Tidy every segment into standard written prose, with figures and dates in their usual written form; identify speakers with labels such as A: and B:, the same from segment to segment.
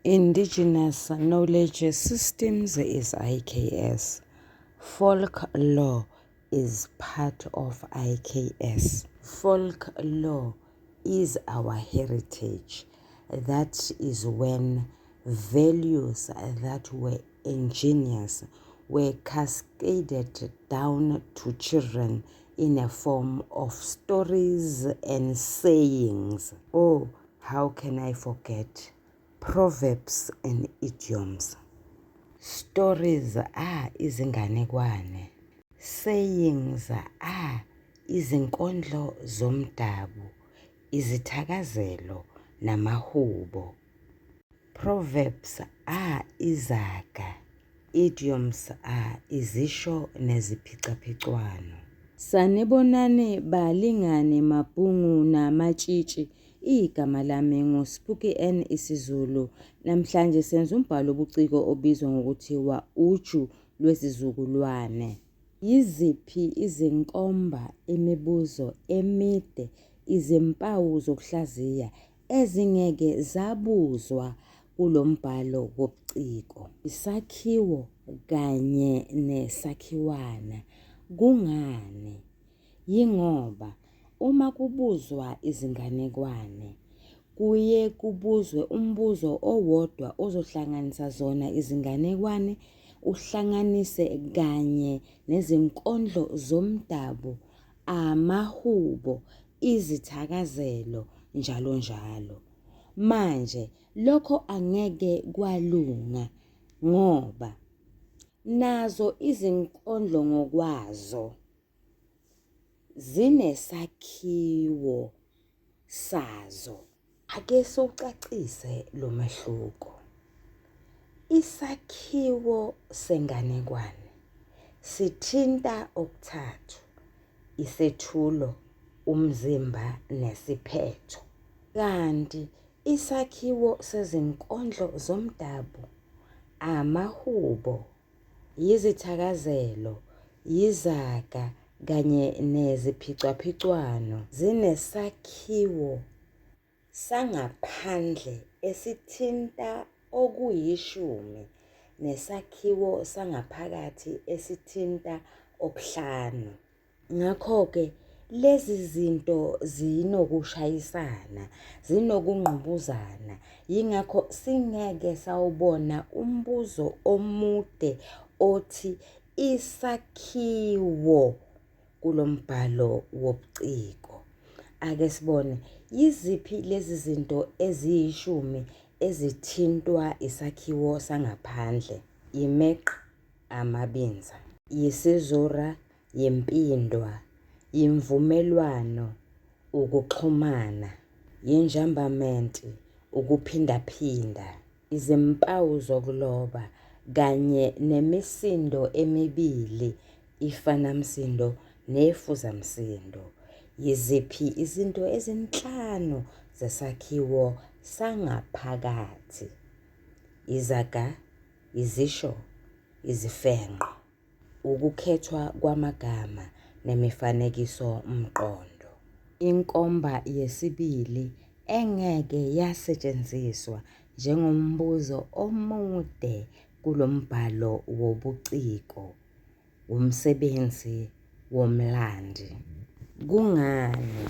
A: Indigenous Knowledge Systems is IKS. Folklore is part of IKS. Folklore is our heritage. That is when values that were ingenious were cascaded down to children in a form of stories and sayings. Oh, how can I forget proverbs and idioms? Stories are izinganekwane. Sayings are izinkondlo zomdabu, izithakazelo namahubo. Proverbs are izaga. Idioms are izisho neziphicaphicwano. Sanibonani balingani mabhungu namatshitshi. Igama lami nguSpooky N isiZulu. Namhlanje senza umbhalo obuciko obizwa ngokuthiwa uju lwezizukulwane. Yiziphi izinkomba, imibuzo emide, izimpawu zokuhlaziya ezingeke zabuzwa kulo mbhalo wobuciko? Isakhiwo kanye nesakhiwana. Kungani? Yingoba uma kubuzwa izinganekwane, kuye kubuzwe umbuzo owodwa ozohlanganisa zona izinganekwane, uhlanganise kanye nezinkondlo zomdabu, amahubo, izithakazelo, njalo njalo. Manje lokho angeke kwalunga ngoba nazo izinkondlo ngokwazo zinesakhiwo sazo. Ake siwucacise lo mehluko. Isakhiwo senganekwane sithinta okuthathu, isethulo, umzimba nesiphetho. Kanti isakhiwo sezinkondlo zomdabu, amahubo, yizithakazelo, yizaga kanye neziphicwaphicwano zinesakhiwo sangaphandle esithinta okuyishumi nesakhiwo sangaphakathi esithinta okuhlanu. Ngakho-ke lezi zinto zinokushayisana, zinokungqubuzana. Yingakho singeke sawubona umbuzo omude othi isakhiwo kulo mbhalo wobuciko. Ake sibone, yiziphi lezi zinto eziyishumi ezithintwa isakhiwo sangaphandle? Yimeqa, amabinza. Yisizura, yimpindwa, yimvumelwano, ukuxhumana, yinjambamenti, ukuphindaphinda, izimpawu zokuloba kanye nemisindo emibili ifanamsindo nefuzamsindo. Yiziphi izinto ezinhlanu zesakhiwo sangaphakathi? Izaga, izisho, izifengqo. Ukukhethwa kwamagama nemifanekiso-mqondo. Inkomba yesibili engeke yasetshenziswa njengombuzo omude kulo mbhalo wobuciko, wumsebenzi womlandi. Kungani?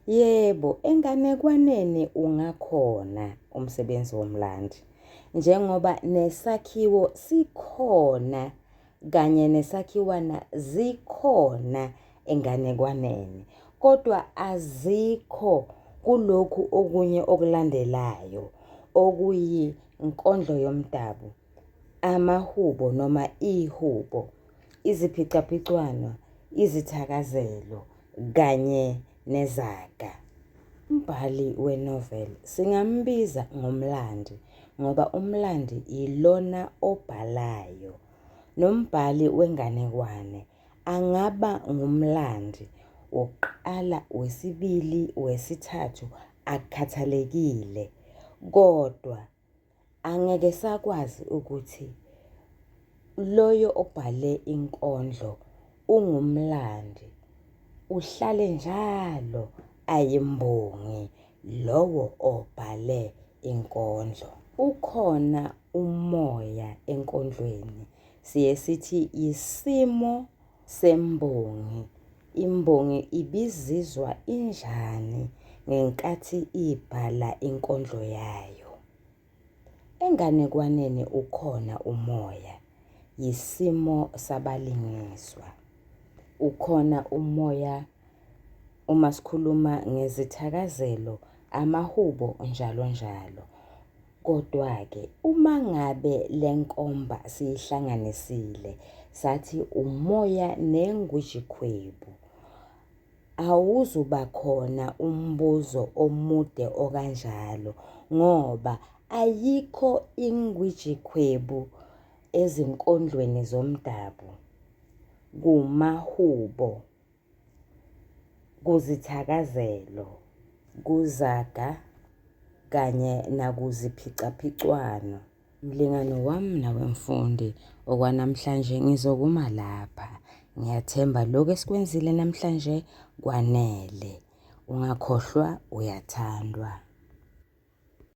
A: Yebo, enganekwaneni ungakhona umsebenzi womlandi njengoba nesakhiwo sikhona kanye nesakhiwana zikhona enganekwaneni kodwa azikho kulokhu okunye okulandelayo okuyinkondlo yomdabu, amahubo noma ihubo, iziphicaphicwano, izithakazelo kanye nezaga. Umbhali we-novel singambiza ngomlandi ngoba umlandi yilona obhalayo. Nombhali wenganekwane angaba ngumlandi wokuqala, wesibili, wesithathu akukhathalekile kodwa angeke sakwazi ukuthi loyo obhale inkondlo ungumlandi, uhlale njalo ayimbongi lowo obhale inkondlo. Ukhona umoya enkondlweni, siye sithi yisimo sembongi. Imbongi ibizizwa injani ngenkathi ibhala inkondlo yayo? Enganekwaneni ukhona umoya, yisimo sabalingiswa. Ukhona umoya uma sikhuluma ngezithakazelo, amahubo njalo njalo. Kodwa-ke uma ngabe le nkomba siyihlanganisile sathi umoya nengwijikhwebu, awuzuba khona umbuzo omude okanjalo ngoba ayikho ingwijikhwebu ezinkondlweni zomdabu, kumahubo, kuzithakazelo, kuzaga kanye nakuziphicaphicwano. Mlingani wami nawe mfundi, okwanamhlanje ngizokuma lapha. Ngiyathemba lokhu esikwenzile namhlanje kwanele. Ungakhohlwa uyathandwa.